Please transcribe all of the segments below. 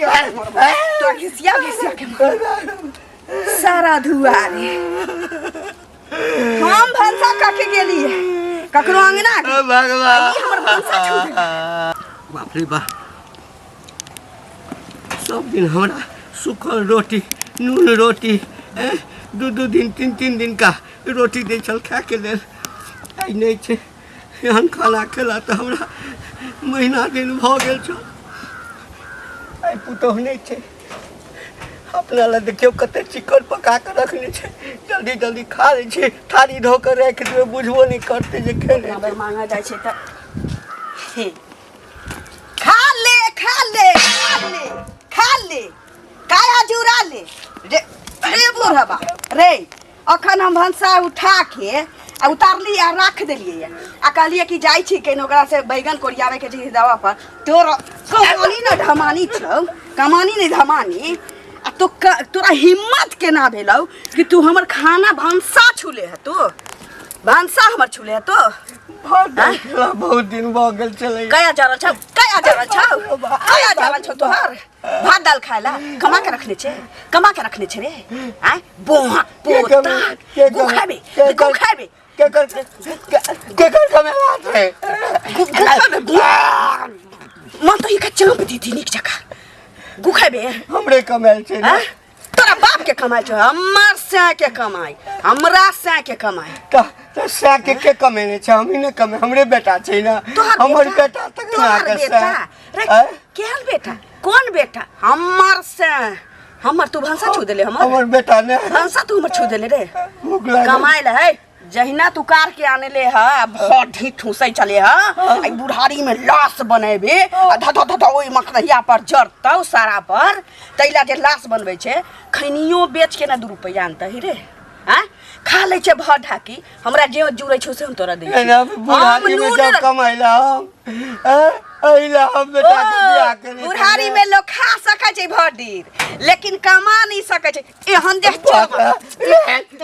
तोरा घिसिया घिसिया के मार। सारा धुआरे हम भनसा कऽ के गेलियै ककरो अंगना के। भगवान ई हमर भनसा छू देलक। बाप रे बाप सब दिन हमरा सूखल रोटी नून रोटी दू दू दिन तीन तीन दिन का रोटी दै छल खायके लेल आइ नहि छै एहन खाना खेला तऽ हमरा महीना दिन भऽ गेल छल आइ पुतोहु नहि छै अपना लए देखियौ कते चिकन पका कऽ रखने छै जल्दी जल्दी खा लै छै थारी धो कऽ राखि देबै बुझबो नहि करतै जे खेने अगर मांगा जाइ छै तऽ हे। खा ले खा ले खा ले खा ले काया जुड़ा ले रे रे बुढ़बा रे अखन हम भनसा उठा के आ उतारली आ राख देलियै आ कहलियै कि जाइ छी केन ओकरा से बैगन कोरियावे के छै दवा पर तोर कमानी न धमानी छौ कमानी ने धमानी आ तो तोरा हिम्मत केना भेलौ कि तू हमर खाना भनसा छूले है तू भनसा हमर छूले है तो बहुत दिन बहुत दिन भऽ गेल छलै कया जरल छौ कया जरल छौ कया जरल छौ तोहर भात दाल खाए ला कमा के रखने छे कमा के रखने छे रे आय बोहा पोता गु खाबे गु खाबे केकर केकर कमेला छै गु खाबे गु मन तो ई का चाँप दीदी नीक जका गु खाबे हमरे कमेल छै आँ? तोरा बाप के कमाई छौ हमर सै के कमाई हमरा सै के कमाई त त सै के के कमेने छै हमही ने कमे हमरे बेटा छै ने तोहर हमर बेटा तक ना तोहर के बेटा रे आँय? केहन बेटा कोन बेटा हमर से हमर तू भंसा छू देले हमर हमर बेटा ने भंसा तू हमर छू देले रे भूख लागल कमाए ले है जहिना तू कार के आने ले ह आ भर ढीठ ठूसै चले ह आ बुढ़ारी में लाश बनेबे आ ध ध ध ध ओहि मखनहिया पर जरतौ सारा पर तैला जे लाश बनबै छै खैनियो बेच के ना दू रुपैआ आनतही रे आँ खा लै छै भर ढाकी हमरा जे जुड़ै छौ से हम तोरा दै एना छियौ। हम बुढ़ारी में नून जब कमैला हम एहिला हम बेटा के बियाह केने बुढ़ारी में लोग खा सकै छै भर दिन लेकिन कमा नहीं सकै छै एहन देह तोरा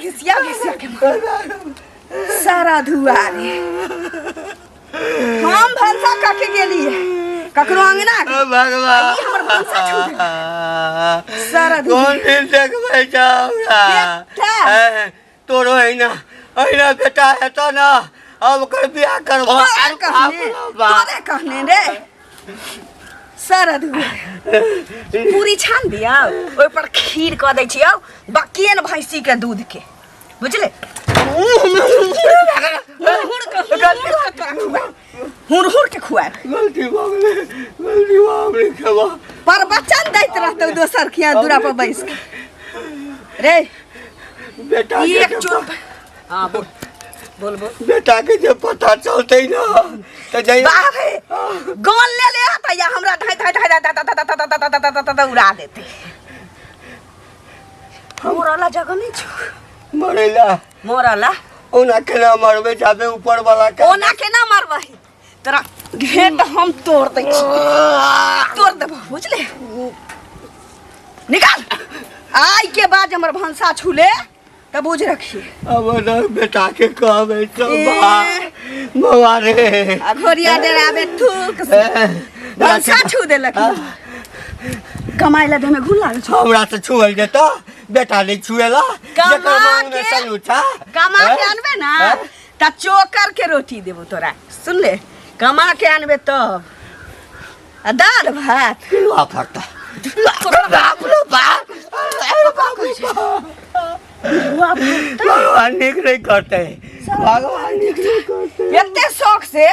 घिसिया घिसिया के सारा धुआरे हम भनसा कऽ के गेलियै ककरो अंगना के। भगवान ई हमर भनसा छू देलक। सारा धुआं। कोन दिन देखबै छौ हमरा बेटा। ए, तोरो अहिना अहिना बेटा हेतौ ने अब ओकर बियाह करबो तोरे कहने तोरे कहने रे सारा धुआं पूरी छान दियौ ओहि पर खीर कऽ दै छियौ बकियन भैंसी के दूध के बुझले हुर हुर के खुआब गलती भऽ गेलै गलती भऽ गेलै खेबा पर बचन दैत रहतौ दोसर खिया दूरा पर बैस के रे बेटा के एक जे चोर हाँ बोल बोल बोल बेटा के जे पता चलतै ना तऽ जहिया बाप रे गन ले ले आता या हमरा धाय धाय धाय धाय धाय धाय धाय धाय धाय धाय धाय धाय उड़ा देते मोरला जगह नहीं छो मरैला मोरला ओना केना मरबै जाबे ऊपर वाला के ओना केना मरबही तोरा घेट हम तोड़ दै छी तोड़ देबो बुझले निकाल आइ के बाद हमर भनसा छूले तऽ बुझ रखिए अब ना बेटा के कहबै सब ए। बा बौआ रे आ घोरिया डेराबे थूक से भनसा छू देलक कमाइ ला देहमे घुल लागल छौ हमरा से छुअल जेता बेटा नहीं छुएला कमा जेकर मांग में के- सलू छा कमा के अनबे ना त चोकर के रोटी देबो तोरा सुन ले कमा के अनबे तब आ दाल भात किलुआ फटता बाप रे बाप अरे बाप रे बाप। भगवान नीक नहीं करते भगवान नीक नहीं करते एते शौक से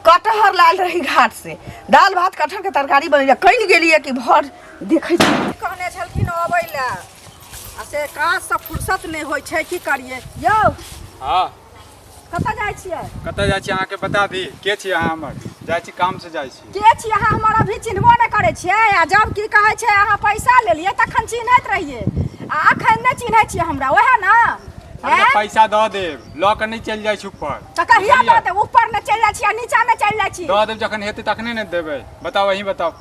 कटहर लाल रही घाट से दाल भात कटहर के तरकारी बनेलियै कनि गेलियै कि भर देखै छी कहने छलखिन अबै लए आ से काजसँ फुर्सत नहि होइ छै की करियै यौ हँ कतऽ जाइ छियै कतऽ जाइ छी अहाँके बता दी के छी अहाँ हमर जाइ छी काम से जाइ छी के छी अहाँ हमर अभी चिन्हबो नहि करै छियै आ जब की कहै छै अहाँ पैसा लेलियै तखन चिन्हैत रहियै आ अखन नहि चिन्है छियै हमरा ओएह ने हम तऽ आँय? पैसा दऽ देब लऽ कऽ नहि चलि जाइ छी ऊपर तऽ कहिया बुझलियै? दऽ देब ऊपर नहि चलि जाइ छी आ नीचा नहि चलि जाइ छी दऽ देब जखन हेतै तखने ने देबै बताउ अहीं बताउ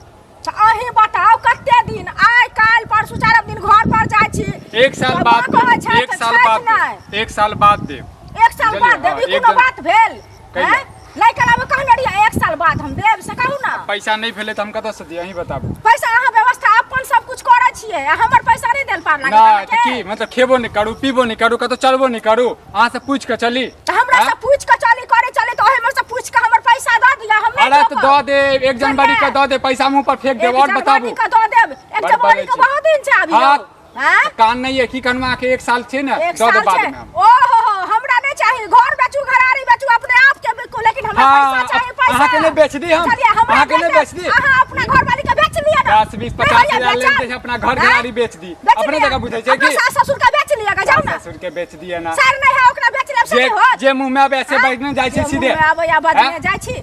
तऽ अहीं बताउ कते दिन आइ काल्हि परसू चारम दिन घर पर जाइ छी एक साल तऽ बाद माँ कहै देब छै एक तऽ साल छठि बाद नहि। देब एक साल बाद देब एक साल बुझलियै? बाद देब हाँ, ई एक कोनो जन- बात भेल कहिया? हैं? लैके लाबे कहने रहियै एक साल बाद हम देब से कहू ना पैसा नहीं भेलै तऽ हम कतऽ से दिअ अहीं बताबू पैसा अहाँ व्यवस्था अपन सब कुछ करै छियै आ हमर पैसा नहि देल पार लागत ना तऽ अहाँके? की मतलब खेबो नहि करू पीबो नहि करू कतौ चलबो नहि करू अहाँ से पूछि कऽ चली तऽ हमरा आँय? से पूछि कऽ चली करे चली तऽ ओहिमे से पूछि कऽ हमर पैसा दऽ दिअ हम नहि अरे तऽ रोकब। दऽ देब एक जनवरी के दऽ देब पैसा मुँह पर फेंक देब एक और बताबू जनवरी के दऽ देब एक बड़ जनवरी बजै के छी। बहुत दिन छै अभी हाँ, यौ। आँय? तऽ कान नहि है की कहलहुँ अहाँके एक साल छै ने एक दऽ साल देब बाद छै में हम ओ हो हो हमरा नहीं चाहिए घर बेचू घरारी बेचू अपने आप के बिल्कुल लेकिन हमरा हाँ, पैसा चाहिए पैसा अहाँके नहि बेच दी हम। चलिए हमरा अहाँके नहि बेच दी। अहाँ अपना घर वाली के बेच लिअ ना 10, 20, नहीं 50 होइए हजार बेचल। लेने छै, अपना घर आँय? घरारी बेच दी। बेच अपने लिअ। जगह बुझै छै अपना की? सास ससुर के बेच लिअ गा, जाउ ना ससुर के बेच दिए ना सर नहीं है ओकरा बेच लेब से जे नहीं होत जे मुंह में आबे से आँय? बैठने जाइ छै जे सीधे मुँह में आबैया बजने आँय? जाइ छी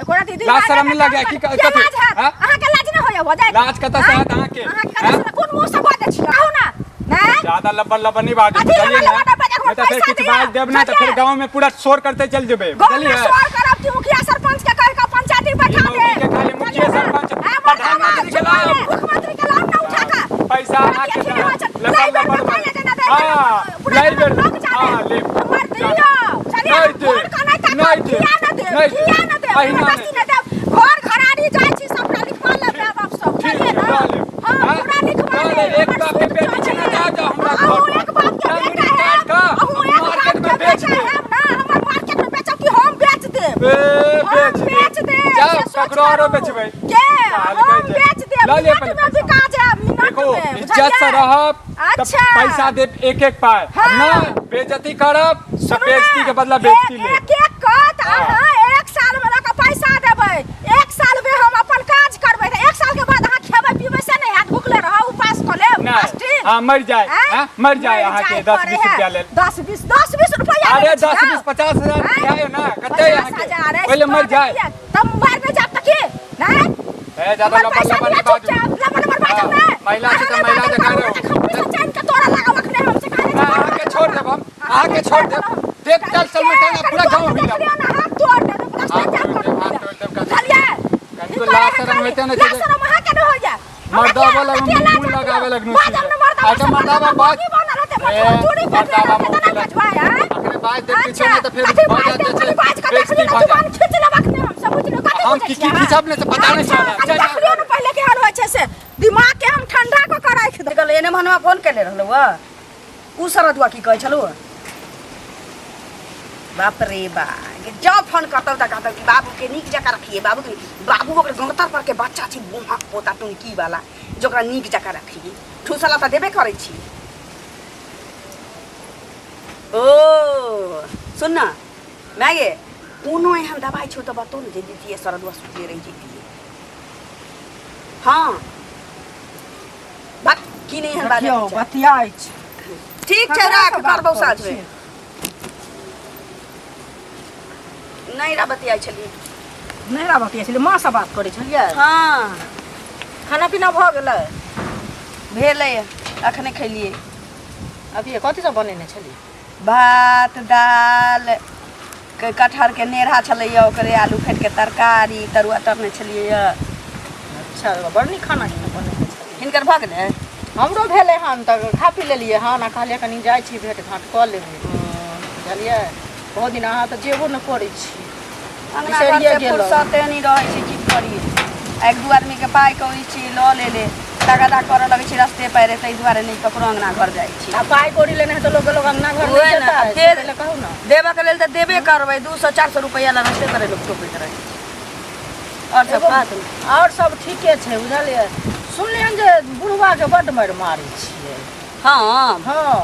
एको राति दिन लाज शरम नहि लगैया की कथी? लाज हैत आँय? अहाँके लाज नहि होइया बजै लाज कतऽ से हैत अहाँके? अहाँके कतऽ आँय? से कोन मुँह से बजै छी कहू ना नहि ज्यादा लब्बर लब्बर नहीं बाजू कथी बुझलियै लब्बर ने लब्बर बाजू? नहीं तऽ फेर पैसा किछु दिअ। बाजि देब ने तऽ फेर बुझलियै? गाँव में पूरा शोर करते चलि जेबै गाँव में बुझलियै शोर करब कि मुखिया सरपंच के कहि के पंचायती बैठा ई मौगी देब के खाली मुखिया सरपंच, प्रधानमंत्री के लाओ। मुख्यमंत्री के लाओ ना उठा के पैसा अहाँके अथी नहि होइ छै। लब्बर लै बेर लब्बर में पाइ लेने देब। हाँ, पूरा लै बेर। लोक जाने। हाँ, लेब। हमर दियौ। चलिए, नहि देब। घर के नहि ताकब, नहि देब। किया नहि देब? नहि देब। किया नहि देब? अहिना जबरदस्ती नहि नहि देब। घर घरारी जाइ छी सबटा लिखवा लेब माय बाप सब। ठीक चलिए छै, ना। लऽ लेब। हाँ, हाँ? पूरा लिखवा लऽ लेब। लेब। एक हमर बाप के सूद बेटी छै ने, चढ़ैए। जा जाओ हमरा अहूँ घर पर। एक बाप के जा बेटा मुड़ी हैब। काटि कऽ अहूँ एक बाप मार्केट के में बेच बेटा देब। हैब ना। हमर मार्केट में बेचब कि हम बेच देब? ए, हम बेच देब। बेच देब। जाओ, से सोच ककरो आरो करू। बेचबै। के? साल हम के जे। बेच देब। लऽ लिअ मिनट पहिले में पैसा। बिका जायब, मिनट देखो में, इज्जत से बुझलियै? रहब तऽ अच्छा। पैसा देब एक एक पाय हाँ। ना बेइज्जती करब तऽ सुनू ना, बेइज्जती के बदला बेइज्जती लेब एक एक कऽ तऽ हाँ। अहाँ एक साल में लऽ कऽ पैसा देबै एक साल में हम अपन काज करबै तऽ एक साल के बाद अहाँ खेबै पीबै से नहि हैत भुखले रहब उपास कऽ लेब नहि फास्टिंग हाँ मरि जाए आँय? हाँ मरि जाए अहाँके 10 करे 20 है। रुपया लेल 10 20 10 20 रुपया अरे लेने छी 10 ना? 20 50 हजार आँय? रुपया है ना कते 50 अहाँके हजार अछि, पहिले मरि तोरा जाए किया? तब मरि नहि जायब तऽ की नहि ए ज्यादा हमर लंबा पैसा लंबा दिअ नहीं बाजू चुपचाप, लम्बा लम्बा बाजब हाँ, नहि। महिला छै तऽ अहाँ महिला नहि जकाँ बाजब रहू। तऽ हम पैसा चानि कऽ तोरा लागब अखने हम से कहने छी, ना, अहाँके छोड़ देब हम अहाँके छोड़ देब देख चल चल में टांगा पूरा गाँव हिला देखलियौ ने, हाथ तोड़ देब, प्लास्टर हाथ जाम तोड़ कर देब, हाथ देब। तोड़ देब, कनिको। बुझलियै? कनिको ई लाज करे शरम है होइते ने खाली। छै लाज जे- शरम अहाँके नहि होइए। हमरा मर्दाबा किया- लग किया लाज मुँह आबि लगाबे लगनू बाजब ने मर्दाबा अच्छा से मर्दाबा मर्दाबा बाज की बनल हेतै, ए, मजदूरी पेटले मर्दाबा रहतै तऽ नहि मुँह बजबै, आँय? अखने बाज देब किछो अच्छा, नहि तऽ फेर कथी भऽ बाज जाइत देब, छै कनि बाज कऽ बेइज्जती देखलियौ ने, भऽ जायत जुबान खींच लेब अखने हम सब बुझलियौ, कथी हम बुझै की छियै की अहाँ? खींचब ने से पता नहि अच्छा, चलत कनि चल देखलियौ ने पहिले केहन होइ छै से दिमाग के हम ठंडा कऽ कऽ राखि देब गेलै एने मनवा फोन केने रहलौ हँ उ सरदुआ की कहै छलौ बाप रे बा जब फोन करतौ तऽ कहतौ कि बाबूके नीक जकाँ रखिए बाबूके बाबू ओकर गौतर परके बच्चा छै बुढ़ा पोता टुनकी वाला जे ओकरा नीक जकाँ रखिए ठूसला तऽ देबे करै छी ओ सुन न माय गे कोनो एहन दबाइ छौ तऽ बतो ने जे दितियै सरदुआ सुतले रहि जैतियै हँ बात की नहि एहन बाजै देखियौ बतियाइ छै ठीक छै ककरा राख से बात करबौ करै साँझमे छी? नहि रा बतियाइ छलियै नहि रा बतियाइ छलियै माँ से बात करै छलियै हँ खाना पीना भऽ गेलै भेलै अखने खेलियै अभी कथी सब बनेने छलियै भात दाल कटहरके नेढ़ा छलैए ओकरे आलू फेटके तरकारी तरुआ तरने छलियै अच्छा बड़ नीक खाना बनेने छलियै हिनकर भऽ गेलै हमरो भेलै हन तऽ खा पी लेलियै हन आ कहलियै कनि जाइ छी भेट घाँट कऽ लेबै बुझलियै बहुत दिन अहाँ तऽ जेबो नहि करै छी अंगना बिसरिये घरसँ गेलहुँ। फुर्सते नहि रहै छै की करियै एक दू आदमीके पाइ कौड़ी छी लऽ लेले तगादा करऽ लगै छै रस्ते पैरे ताहि दुआरे नहि ककरो अंगना घर जाइ छी आ पाइ कौड़ी लेने है तऽ लोक लोक अंगना घर उएह नहि ने, जेतै से दे- पहिले कहू ने देबऽके लेल तऽ देबे करबै 200 400 रुपैआ लए रस्ते पैरे लोक टोकैत रहै छै आओर सब एगो- बात ने आओर सब ठीके छै बुझलियै सुनलियनि जे बुढ़बाके बड्ड मारि मारै छियै हँ हँ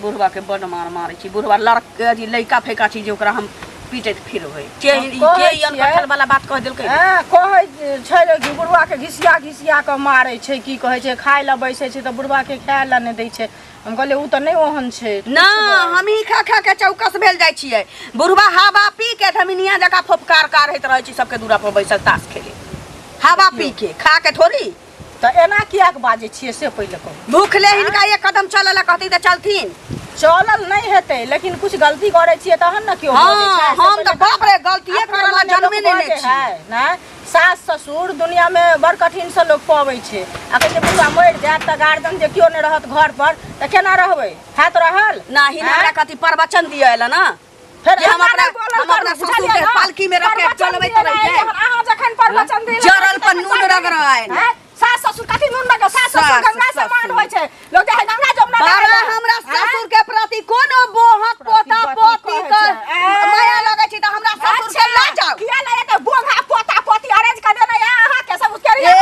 बुढ़बाके बड्ड मार मारै छी बुढ़बा लड़क अथी लड़का फैका छी जे ओकरा हम पीटैत फिरबै के हम ई कहै के ई छियै। अनकठल वाला बात कह देलकै हँ कहै छै जे कि बुढ़बाके घिसिया घिसिया कऽ मारै छै की कहै छै खाय लए बैसै छै तऽ बुढ़बाके खाय लए नहि दै छै हम कहलियै ओ तऽ नहि ओहन छै ना हमही खा खा के चौकस भेल जाइ छियै बुढ़बा हवा पी के धमिनिया जकाँ फोपकार कारैत रहै छै सबके दूरा पर बैसल ताश खेले हवा पी के खा के थोड़ी तऽ एना किएक बाजै छियै से पहिले कहू भूखले हिनका एक कदम चलऽ लए कहती तऽ चलथिन चलल नहि हेतै लेकिन कुछ गलती करै छियै तहन ने केओ हाँ बजै छै। से हम पहिले तऽ बाप रे गलतिये अपना करऽ लए मने लोक जन्मे नहि बजै छी है, नहि सास ससुर दुनियामे बड़ कठिनसँ लोक पबै छै आ कहै छै बुढ़वा मरि जायत तऽ गार्जियन जे केओ नहि रहत घर पर तऽ केना रहबै हैत रहल नाही आँय? हमरा कथी प्रवचन दिअ एला ना फेर कि हम एना अपना नहि बोलल हम अपना करू, ससुर के बुझलियै ना? पालकी में रख के प्रवचन चलबैत दिअ रहि एला, जाय जहन अहाँ जखन प्रवचन दिअ जरल पर नून रगड़ायल। आँय? सास ससुर कथी नून रगड़ सास ससुर सास गंगा समान ससुर। होइ छै लोक जाइ है गंगा जमुना बाबा नहाय लए। हमरा आँय? ससुर के प्रति कोनो बोहक पोता प्रतिपत्ति पोती कहै के छै। ऐ। माया लगै छै तऽ हमरा ससुर के लऽ जाउ किया ले जेतै बोंगा पोता पोती अरेंज कर देने है अहाँ के सब उसके ए,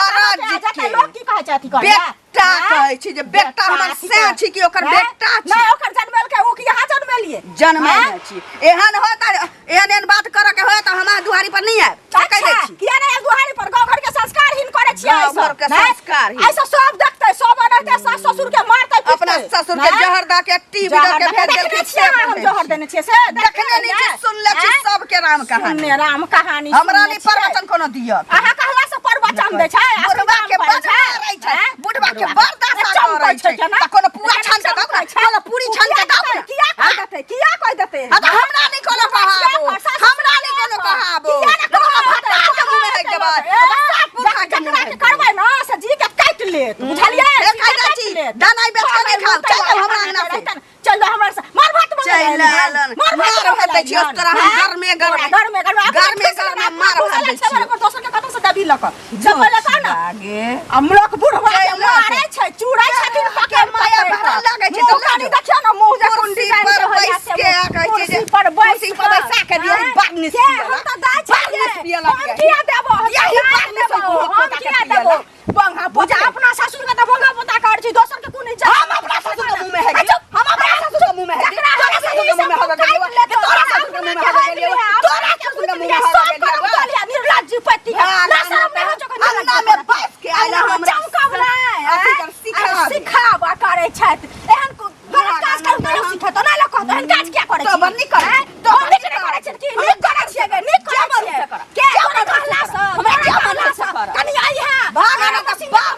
अरेंज अरज के। लोग की कहै छै अथी करै बेटा कहै छी जे बेटा हमर सैं छी कि ओकर बेटा छी नहि ओकर जनमेल के ओ कि अहाँ जनमेलियै जनमेने छी एहन हो तऽ एहन एहन बात करऽ के हो तऽ हमरा दुआरी पर नहि आयब से कहि दै अच्छा, छी किया नहि दुआरी पर गाँव घर के संस्कारहीन करै छियै गाँव एहिसँ, घर के नहि? संस्कारहीन। एहिसँ सब देखतै सब एनाहिते सास ससुर के मारतै पीटतै। अपना ससुर के नहि? जहर दऽ के टीवी दऽ जहर के दऽ के भेज देखने देलखिन छियै से अहाँ, हम बुझै जहर छी। देने छियै से देखने नहि छी सुनले छी आँय? सबके राम कहानी सुनने राम कहानी हमरा सुनने नहि छियै। प्रवचन कोनो दिअ अहाँ कहला से प्रवचन दै छै आ बुढ़वा के करै बड़ छै मारै छै आँय? बुढ़वा के बड़ दशा चमकै करै छै छै केना? तऽ कोनो पुआ केना छान के दऊ चमकै ने छै? कोनो पूरी छान के दऊ ने किया कहि देतै किया कहि देतै आ तऽ हमरा नहि कोनो कहाबो हमरा नहि कोनो कहाबो किया ने लोकवा कहबै? भट्टा के मुँह में हेक देबै ओकरा साफ पुरखा के मुँह जकरा में के हेक करबै ना से जी के काटि लेत बुझलियै से जी खाइ के जाइ काटि छी लेत। दानाइ बेच के नहि खाउ चल जाउ हमरा अंगना से चल जाउ हमरा से मार भात मंगै चलि आएलन। मार भात मार भात दै छियौ, तोरा हम गरमे गरमे- गरमे गरमे गरमे गरमे मार भात दै छियौ। दोसर के कतौ से दबी लक सब पहिले कह ना आगे आ लोक बुढ़वा के चलि आएलन। मारै छै चूरै छथिन के माया भरल लागै छै तऽ मुँह कनी देखियौ ना मुँह जे कोन कुर्सी डिजाइन पर के होइया बैस से के आ कहै छै जे कुर्सी पर बैस कुर्सी पर बैसा के दियौ, आँय? बार्निश के पियलक। हम तऽ दाइ छियै बार्निश पियलक हम किया देबो हम यही किया बार्निश देबो? होइ हम पोता के किया पियलक। देबो बंगा पोता अपना ससुर के तऽ बंगा पोता करै छी दोसर के कोन इज्जत हम अपना ससुर के मुँह में हेगे हम अपना ससुर के मुँह में हेगे जकरा तोरा ससुर के मुँह में हग गेलियौ तोरा ससुर के मुँह में हग गेलियौ तोरा ससुर के मुँह में हग गेलियौ निर्लज्ज पति के हाँ, ना शरम नहीं हो जो अंगना में बैस के आयल हमरा चमकब नहि अथी कर सिखा सिखाबा करै छथि एहन गलत काज करू तऽ लोक सिखेतौ नहि लोक कहतौ एहन काज किया करै तो छी बड़ नीक करै आँय? तो हम नीक नहि करै छी की नीक करै छियै गे नीक करै जे मन छियै से करऽ। के जे तोरा मन से कहला करऽ। सँ हमरा तोरा जे मन कहला से सँ करऽ। कनि अइहे भाग ना तऽ बाप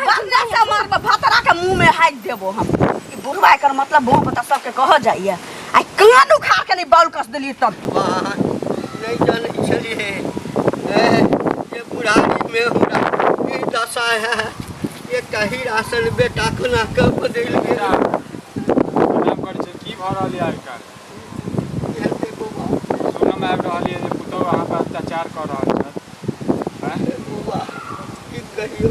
बाप ना से मारब भतरा के मुंह में हाइक देबो हम ई बुढ़वा एकर मतलब भों पता सबके कह जाइए आ कान उखाड़ के नहीं बाउल कस देलिए तब वाह, नहि जानै छलियै ए, जे बुढ़ारीमे हमरा ई दशा है एकटा हीरा सन बेटा कोना कऽ बदलि गेल प्रणाम करै छी की भऽ रहल यऽ आइ काल्हि की हेतै बौआ सुनऽमे आबि रहल यऽ जे पुतहु अहाँ पर अत्याचार कऽ रहल छथि आँय? हे बौआ की कहियौ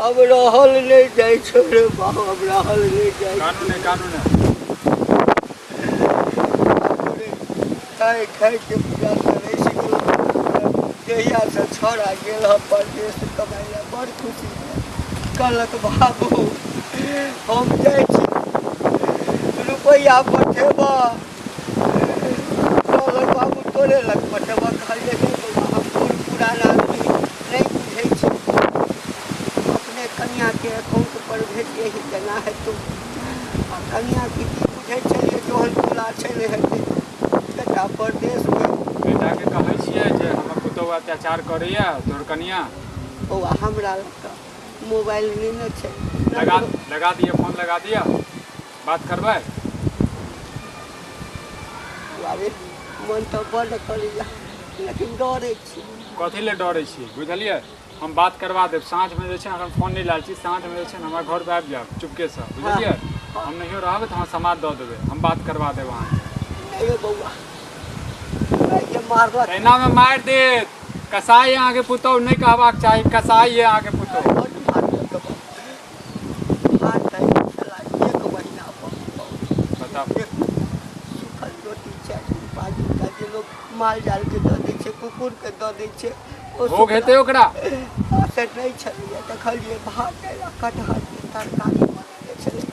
अब रहल नहि जाइ छौ रे बाप अब रहल नहि जाइ कानू नहि कानू नहि खाइ खाइके पूरा करै छी जहियासँ छौड़ा गेल हँ परदेश कमाइ लए बड़ खुशी भेल कहलक बाबू हम जाइ छी रुपैआ पठेबह कहलक बाबू तोरे लग पठेबह कहलियै नहि बौआ हम बूढ़ पुरान आदमी नहि बुझै छी अपने कनिआँके अकाउंटपर भेजियही जेना हेतौ आ कनिआँके की बुझै छलियै जे ओहन टोला छै नहि हेतै बेटा परदेशमे बेटाके कहै छियै जे हमर पुतहु अत्याचार करैया तोहर कनिया बौआ हमरा लग तऽ मोबाइल नहि ने छै लगा लगा दिअ फोन लगा दिअ बात करबै बौआ रे मन तऽ बड्ड करैया लेकिन डरै छी कथी लए डरै छी बुझलियै हम बात करवा देब साँझमे जे छै ने अखन फोन नहि लायल छी साँझमे जे छै ने हमरा घर पर आबि जायब चुपकेसँ बुझलियै हम नहियो रहबै तऽ हमरा समाद दऽ देबै हम बात करवा देब अहाँके नहि रे बौआ जे मारलक एनामे मारि देत कसाई अहाँके पुतहु नहि कहबाक चाही कसाई यऽ अहाँके पुतहु बड्ड मारलक बौआ। भात दालि खेला एक महीना पर बताउ एक सूखल रोटी चारि दिन पाँच दिनका जे लोक माल जालके दऽ दै छै कुकुरके दऽ दै छै ओ भोग हेतै ओकरा से नहि छलैए देखलियै भात दालि आ कटहरके तरकारी बनेने छलै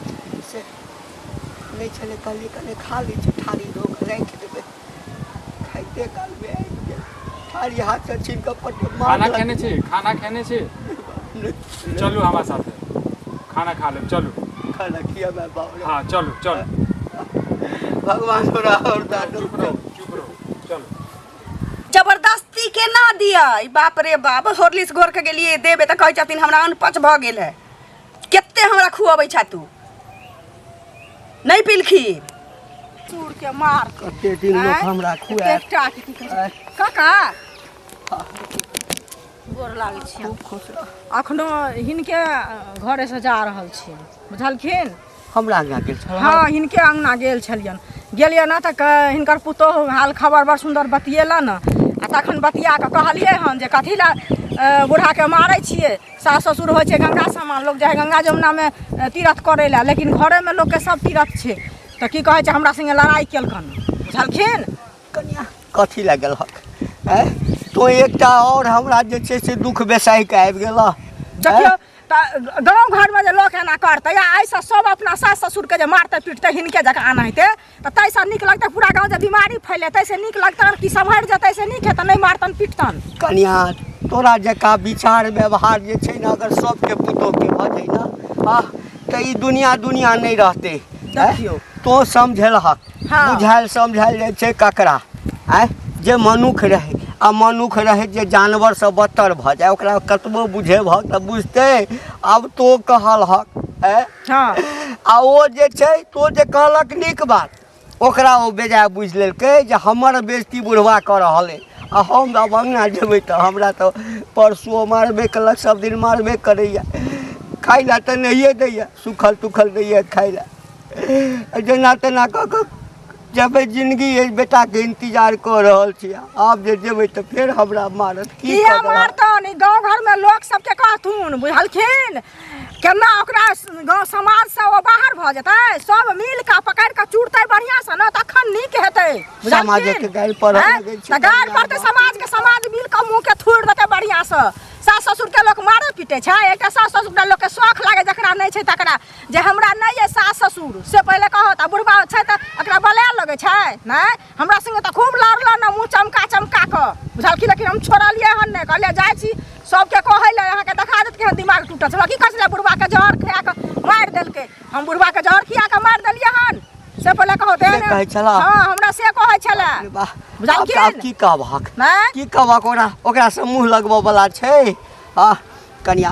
से नहि छलै कहलियै कने खा लै छी थारी धो कऽ राखि देबै खाइते कालमे आबि गेल थारी हाथसँ छीन कऽ पट खाना खेने छी खाना खेने छी चलू हमरा साथे खाना खा लेब चलू खाना खियाबै बाप रे हाँ चलू चलू भगवान तोरा और दादू चुप रहो चुप रहो चलू जबरदस्ती के ना दिया ई बाप रे बाप हॉर्लिक्स घोर के गेलिए देबे तऽ कहै छथिन हमरा अनपच भऽ गेल है कते हमरा खुअबै छा तू नहि पिलखिन चूर के मार कते दिन लोक आँय? हमरा खुआएत। एकटा के की कहै छै? काका गोर लागै छी। खूब खुश रह। अखनो हिनके घरेसँ जा रहल छियनि, बुझलखिन? हमरा अंगना गेल छल? हँ, हिनके अङ्गना गेल छलियनि। गेलियै ने तऽ हिनकर पुतोहु हाल खबर बड़ सुन्दर बतियेलनि। आ तखन बतिया कऽ कहलियै हन जे कथी लए बूढ़ाके मारै छियै? सास ससुर होइ छै गंगा समान। लोक जाइ गंगा जमुनामे तीर्थ करै लए, लेकिन घरेमे लोकके सब तीर्थ छै। तऽ की कहै छै, हमरा संगे लड़ाइ केलकनि, बुझलखिन? कनिया, कथी लए गेलहक? आँय, तोँ एकटा आओर हमरा जे छै से दुख बेसाहि कऽ आबि गेलह। देखियौ तऽ गाँव घरमे जे लोक एना करतै आ एहिसँ सब अपना सास ससुरके जे मारतै पीटतै हिनके जकाँ एनाहिते, तऽ ताहिसँ नीक लगतै पूरा गाँव जे बीमारी फैलेतै से नीक लगतनि कि सम्हरि जेतै से नीक हेतै, नहि मारतनि पीटतनि? कनिया, तोरा जकाँ विचार व्यवहार जे छै ने, अगर सबके पुतोहके भऽ जाइ ने, आह, तऽ ई दुनिया दुनिया नहि रहतै। देखियौ। तोँ समझेलहक। हँ। बुझायल समझायल जाइ छै ककरा? आँय, जे मनुख रहै आ मनुख रहै जे जानवरसँ बदतर भऽ जाय, ओकरा कतबो बुझेबहक तऽ बुझतै? आब तोँ कहलहक, आँय? हँ। आ ओ जे छै, तो जे कहलक नीक बात, ओकरा ओ बेजाय बुझि लेलकै जे हमर बेइज्जती बुढ़वा कऽ रहल अइ। आ हम आब अङ्गना जेबै तऽ हमरा तऽ परसुओ मारबे केलक, सब दिन मारबे करैए। खाइ लए तऽ नहिए दैए, सूखल तूखल दैए खाइ लए। जेना तेना कऽ कऽ जेबै। जिनगी एहि बेटाके इंतजार कऽ रहल छी। आब जे जेबै तऽ फेर हमरा मारत की? किया कऽ देलक? मारतनि? गाँव घरमे लोक सबके कहथुन, बुझलखिन? केना ओकरा गाँव समाजसँ ओ बाहर भऽ जेतै। सब मिल कऽ पकड़ि कऽ चूरतै बढ़िआँसँ ने, तखन नीक हेतै, बुझलखिन? समाजके गारि पढ़ऽ आँय? लगै छै। तऽ गारि पड़तै समाजके, समाज मिल कऽ मुँहके थूरि देतै बढ़िआँसँ। सास ससुरके लोक मारै पीटै छै? एकटा सास ससुरके लोकके शौख लागै, जकरा नहि छै तकरा, जे हमरा नहि अइ सास ससुर से पहिले कहत। आ बुढ़बा छै तऽ एकरा बलाए लगै छै? नहि, हमरा संगे तऽ खूब लड़ल ने मुँह चमका चमका कऽ, बुझलखिन? लेकिन हम छोड़लियै हन नहि। कहलियै जाइ छी सबके कहै लए, अहाँके देखा देत केहन दिमाग टूटल छै। हमरा की कहै छलै, बुढ़बाके जहर खिया कऽ मारि देलकै। हम बुढ़बाके जहर खिया कऽ मारि देलियै हन से पहिले कहू से कहै छला? हँ, हमरा से कहै छलै। अरे वाह! बुझलखिन? आब की कहबहक? नहि। की कहबहक? ओकरा ओकरासँ मुँह लगबऽ वला छै? आ कनिया,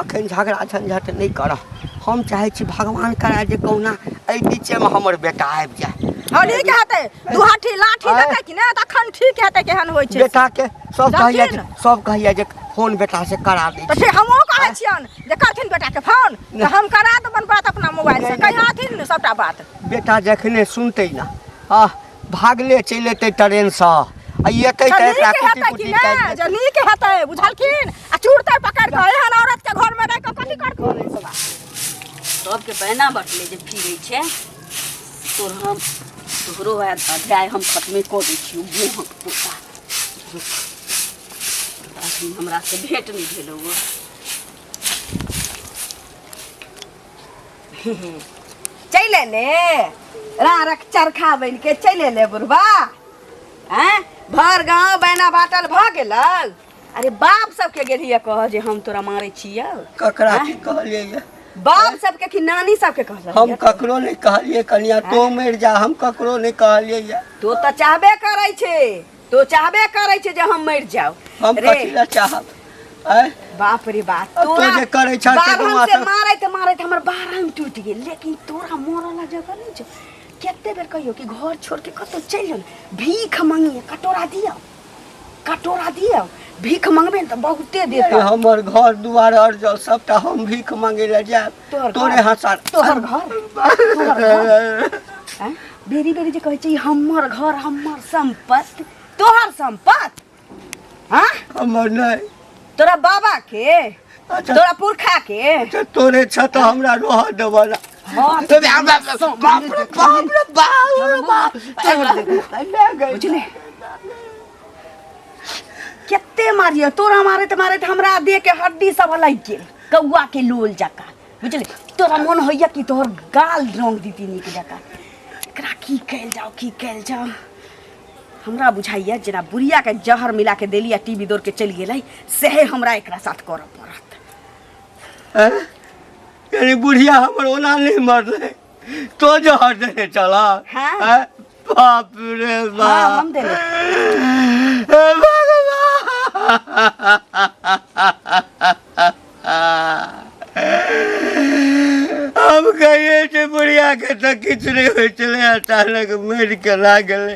अखन झगड़ा झंझट नहि करह। हम चाहै छी भगवान करए जे कहुना एहि बीचेमे हमर बेटा आबि जाय। हँ, नीक हेतै। दू हाथी लाठी आँय? देतै कि नहि, तखन ठीक हेतै। केहन होइ छै बेटाके सब कहैया जे बुझलखिन? सब कहैया जे फोन बेटा से करा दै तऽ छी। फेर हमहूँ कहै छियनि जे करथिन बेटाके फोन तऽ हम करा देबनि बात अपना मोबाइलसँ। नहि, नहि। कहियाथिन ने सबटा बात। बेटा जखने सुनतै ने, आ भागले चलि एतै ट्रेनसँ आ एतै तऽ तऽ एकरा नीक कुटी हेतै कि कुटी नहि काटि जे नीक हेतै, बुझलखिन? आ चूरतै पकड़ि कऽ। एहन औरतके घरमे रहि कऽ कथी करथिन? सबके पैना बटले जे फिरै छै तोर। हम तोहरो अध्याय हम खत्मे कऽ दै छियौ। मोहक पोता, अखन हमरा से भेंट नहि भेलौ। चलि एले रारक चरखा बनि के, चलि एले बुढ़बा। आँय, भर गाँव बैना बाटल भऽ गेलौ। अरे, बाप सबके गेलियै कह जे हम तोरा मारै छियौ? ककरा की कहलियै ये? बाप सबके कि नानी सबके कहलियै? हम ककरो नहि कहलियै कनिया, तो मरि जा, हम ककरो नहि कहलियै ये। तो तऽ चाहबे करै छै, तो चाहबे करै छै जे हम मरि जाउ। हम रे कथी लए चाहब? आँय? बाप रे बाप! अब तो जे करै छह से बारहम से मारैत मारैत हमर बारहम टूटि गेल, लेकिन तोरा मरऽ ला जगह नहि छौ। कते बेर कहियो कि घर छोड़ के कतौ चलि जाउ ने, भीख मंगिए, कटोरा दियौ, कटोरा दियौ, भीख मंगबे ने तऽ बहुते ए, देतौ। हमर घर दुआर अर्जल सबटा, हम भीख मांगे लए जायब? तोहर तोरे घर? हंसा तोहर घर, तोहर घर? आँय? बेरी बेरी जे कहै छै हमर घर, हमर सम्पत्ति, तोहर सम्पत्ति? हाँ? हमर नहि। तोरा बाबा के? अच्छा। तोरा पुरखा के? अच्छा, तोरे छ तऽ हमरा रहऽ देबऽ ना। हाँ। बाप रे बाप रे बाप रे बाप! बुझले, कते मारियो तोरा? मारैत मारैत हमरा देह के हड्डी सब लागि गेल कौआ के लोल जकाँ, बुझले? तोरा मन होइया कि तोहर गाल रंग दीती नीक जकाँ। एकरा की कयल जाओ, की कयल जाओ? हमरा बुझाइया जेना बुढ़िया के जहर मिला के देली आ टीवी दौड़ के चलि गेलै, सएह हमरा एकरा साथ करऽ पड़त। हैं? यानी बुढ़िया हमर ओना नहि मरलै, तो जहर देने चला? हाँ। हैं? बाप रे बाप! हाँ, हम देने। हे भगवान, हम कहिए छै बुढ़ियाके तऽ किछु नहि होइ छलै, अचानक मरि केना गेलै?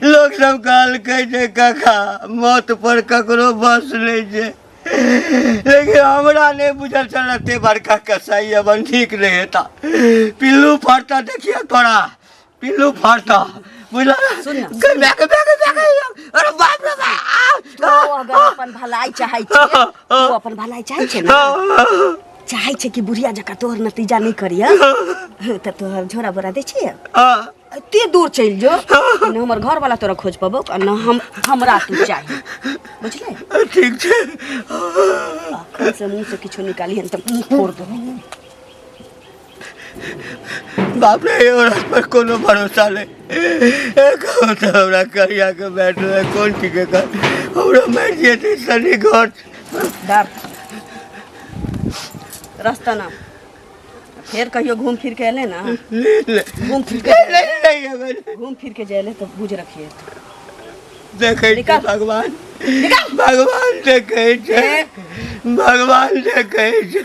लोक सब कहलकै जे काका, मौत पर ककरो बस नहि छै, लेकिन हमरा नहि बुझल छल एते बड़का कसाई अपन ठीक नहि हेता। पिल्लू फड़ता, देखिए तोरा पिल्लू फड़ता, बुझल? सुन ना। गे, my गे, my गे, my गे, अरे बाप रे बाप! तू अगर अपन भलाई चाहै छै, तू अपन भलाई चाहै छै ने, चाहै छै कि बुढ़िया जकाँ तोहर नतीजा नहि करिय, तऽ तोहर झोरा बोरा दै छियै, एते दूर चलि जो, ने हमर घरवाला तोरा खोज पबौ आ ने हम हमरा तू चाही, बुझले? ठीक छै। अखन से मुँह से किछो निकालिहन तऽ मुँह फोड़ देबौ। बाप रे, औरत पर कोनो भरोसा नहि। कहू तऽ हमरा करिया के बैठ रहे, कोन ठीक है? हमरा मरि जेतै शनि घर। डर रास्ता ना फेर कहियो घूम फिर के एले ना, घूम फिर के नहीं, नहीं। घूम फिर के जाए तो बुझ रखिए। देखै छी। निकाल। भगवान, भगवान देखै छै, भगवान देखै छै।